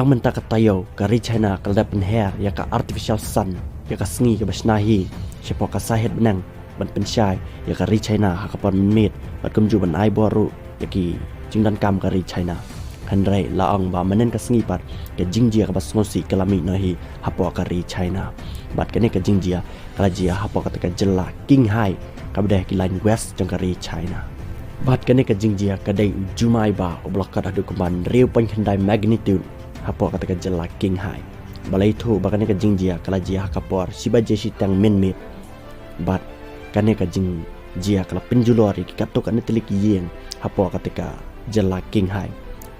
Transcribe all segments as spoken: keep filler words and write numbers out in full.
Tang mynta ka taïew ka ri China ka la dep pynher ïa ka artificial sun, ïa ka sngi kaba shna hi shapoh ka sahit bneng, ban pynshai ïa ka ri China ha ka por mynmiet bad kumjuh ban ai bor ruh ïa ki jingdonkam ka ri China. Hynrei la ong ba mynhynnin ka sngi pat ka jingjia kaba sngewsih ka la mih noh hi hapoh ka ri China. Bad kane ka jingjia ka la jia hapoh kata ka jylla Qinghai, kaba dei ha ki lain west jong ka ri China. Bad kane ka jingjia ka dei u jumai ba uba la kot haduh kumba hynriew point khyndai magnitude hapoh kata ka jylla Qinghai. Ba la ïathuh ba kane ka jingjia ka la jia ha ka por shi baje shiteng mynmiet. Bad kane ka jingjia ka la pynjulor ïa ki katto katne tylli ki ïing hapoh kata ka jylla Qinghai.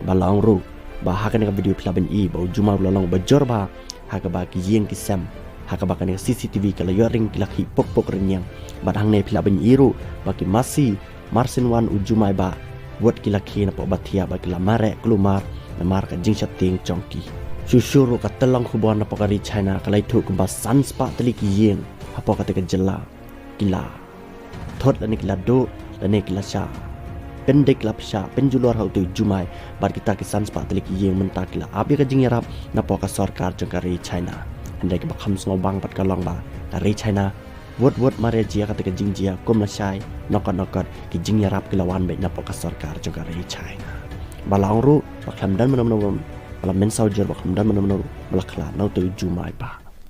Ba la ong ruh ba ha kane ka video phi lah ban i ba u jumai u la long uba jur bha ha kaba ki ïing ki sem, ha kaba kane ka C C T V ka la ïoh ring ki la khih puk puk rynïeng. Bad hangne phi lah ban i ruh ba ki masi marsien wan u jumai ba, wat ki la khie napoh ba thiah bad ki la mareh kulmar namar ka jingsheptieng jong ki. Shuh shuh ruh ka tyllong khubor napoh ka ri China ka la ïathuh kumba san spah tylli ki ïing hapoh kata ka jylla ki la thut lane ki la duh lane ki la shah pyndik, la shah pynjulor ha utu u jumai. Bad kita ki san spah tylli ki ïing mynta ki la ap ïa ka jingïarap napoh ka sorkar jong ka ri China. Hynrei kaba kham sngewbang pat ka long ba ka ri China, wat wat mar ïa jia kata ka jingjia, kum lashai, nongkot nongkot ki jingïarap ki la wan beit napoh ka sorkar jong ka ri China. Ba la ong ruh ba khlem don mano mano ba la mynsaw jur, ba khlem don mano mano ba la khlad na utu u jumai ba.